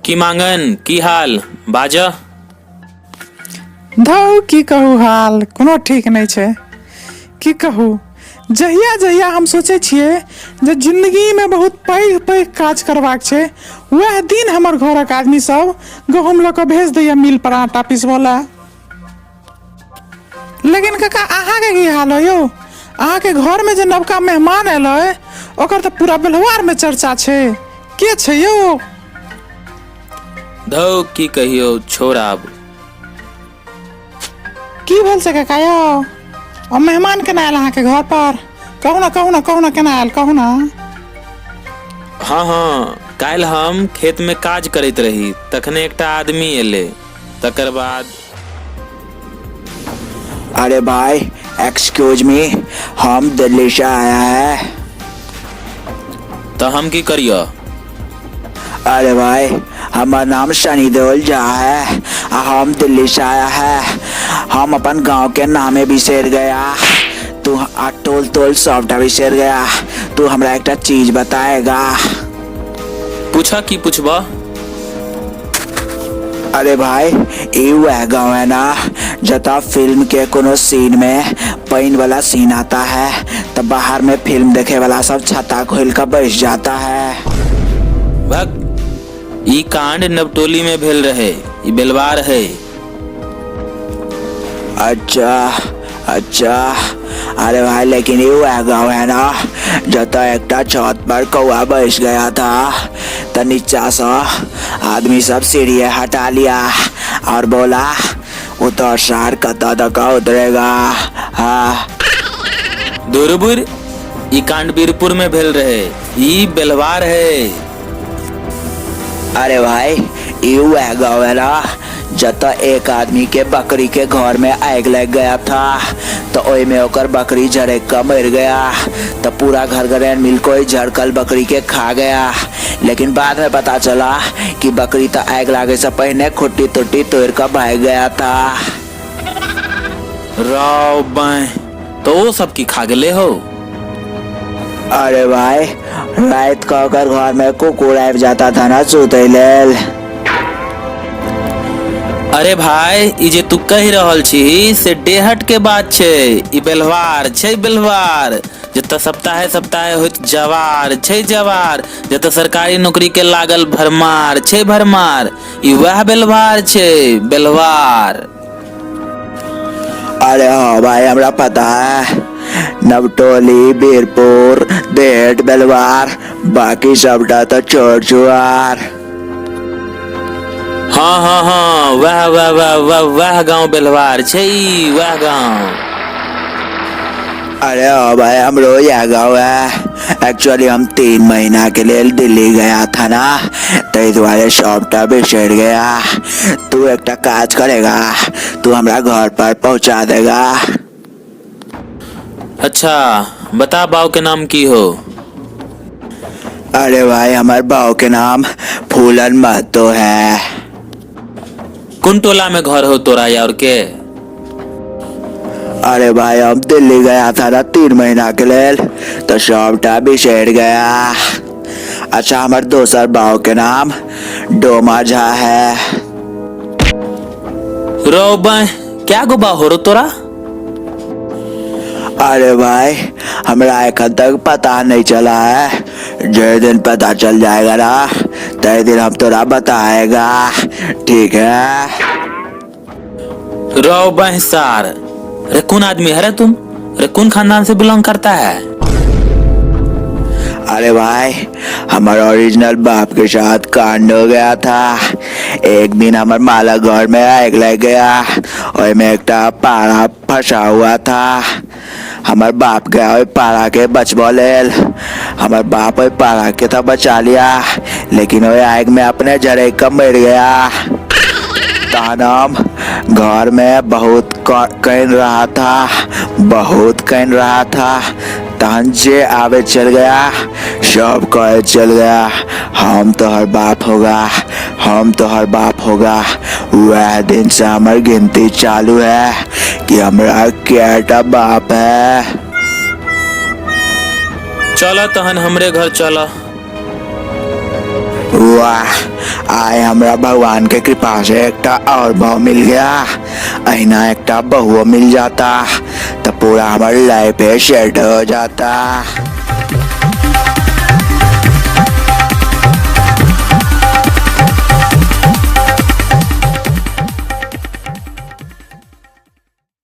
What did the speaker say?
की मांगन, की हाल बाज? धौ, की कहू, हाल कोनो ठीक नहि छै। की कहू, जहिया जहिया हम सोचै छियै जे जिन्दगीमे बहुत पैघ पैघ काज करबाक छै, वएह दिन हमर घरक आदमी सब गहूम लऽ कऽ भेज दैया मिल पर आटा पिसबऽ लए। लेकिन काका, अहाँके की हाल है यौ? अहाँके घरमे जे नवका मेहमान आयल है, ओकर तऽ पूरा व्यवहारमे चर्चा छै। के छै यौ? धौ, की कहियौ, छोड़ आब। की भेल छै काका यौ? आ मेहमान केना आयल अहाँके घर पर? कहू ने, कहू ने, कहू ने, केना आयल, कहू ने। हँ, काल्हि हम खेतमे काज करैत रही, तखने एकटा आदमी एलै, तकर बाद अरे भाई, एक्सक्यूज मी, हम दिल्ली से आया है। तऽ हम की करियऽ? अरे भाई, हमार नाम सनी देओल झा है आ हम दिल्ली से आया है। हम अपन गांव के नामे बिसरि गया तू आ टोल तोल सबटा बिसरि गया। तू हमरा एकटा चीज बताएगा? पूछऽ, की पुछबऽ? अरे भाई, ई वह गांव है ना, जता फिल्म के कोनो सीन में पानि वाला सीन आता है तो बाहर में फिल्म देखे वाला सब छाता खोल कर बैठ जाता है? भक, ई कांड नवटोली में भेल रहे, ई बेलवार है। अच्छा, अरे भाई, लेकिन ये वह गांव है ना, जता एकटा छत पर कौआ बैस गया था, तो नीचा से आदमी सब सीढ़ी हटा लिया और बोला, उतर सार, कत तक उतरेगा? हाँ। दुर्बुर, ई कांड बीरपुर में भेल रहे, ई बेलवार है। अरे भाई, ये वह गाँव है ना, जत एक आदमी के बकरी के घर में आग लग गया था, तो ओई में ओकर बकरी झरक के मर गया, तो पूरा घर घर मिल कोई झरकल बकरी के खा गया, लेकिन बाद में पता चला कि बकरी तो आग लागे से पहले खुट्टी तुट्टी तोड़ कर भाग गया था? राव बाय, तो वो सब की खा गेले हो? अरे भाई, रात को ओकर घर में कुकुर आबि जाता था ना सुतै लेल। अरे भाई, ई जे तू कहि रहल छी से डेहट के बात छै। ई बेलवार छै, बेलवार, जतऽ सप्ताहे सप्ताहे होइत जवार छै जवार, जतऽ सरकारी नौकरी के लागल भरमार छै भरमार। ई वएह बेलवार छै, बेलवार। अरे हाँ भाई, हमरा पता है, नवटोली, बीरपुर, देहट, बेलवार, बाकी सबटा तो छोड़ छुआर। हाँ, वह वह वह वह वह गांव बेलवार छै ई, वह गांव। अरे हाँ भाई, हमरो यह गाँव है। एक्चुअली हम 3 महीना के लिए दिल्ली गया था ना, ताहि दुआरे सबटा बिसरि गया। तू एकटा काज करेगा? तू हमरा घर पर पहुंचा देगा? अच्छा, बता, बाव के नाम की हो? अरे भाई, हमारे बाव के नाम फूलन महतो है। कोन टोला में घर हो तोरा यार के? अरे भाई, हम दिल्ली गया था ना 3 महीना के लिए, तो सबटा बिसरि गया। अच्छा, हमारे दोसर बाव के नाम डोमा झा है। रो बाय, क्या गो बाव हो रो तोरा? अरे भाई, हमरा एखन तक पता नहीं चला है। जे दिन पता चल जाएगा ना, तय दिन हम तोरा बताएगा, ठीक है? रो बहसार, अरे कौन आदमी है रे तुम? अरे कौन खानदान से बिलोंग करता है? अरे भाई, हमारा ओरिजिनल बाप के साथ कांड हो गया था। एक दिन हमार माला घर में आग लग गया और में एकटा पारा फंसा हुआ था। हमार बाप गया ओहि पारा के बचबऽ लेल। हमार बाप ओहि पारा के तो बचा लिया, लेकिन ओहि आग में अपने जरे के मर गया। तहन हम घर में बहुत कान रहा था, बहुत कान रहा था। तहन जे आवे चल गया, सब कहे चल गया, हम तोहर बाप होगा, हम तोहर बाप होगा। वह दिन से हमर गिनती चालू है कि हमरा कैटा बाप है। चल तहन, हमरे घर चल। वाह, आइ हमरा भगवान के कृपा से एकटा और बहु मिल गया। अहिना एकटा बहुओ मिल जाता तो पूरा हमार लाइफ सेट हो जाता।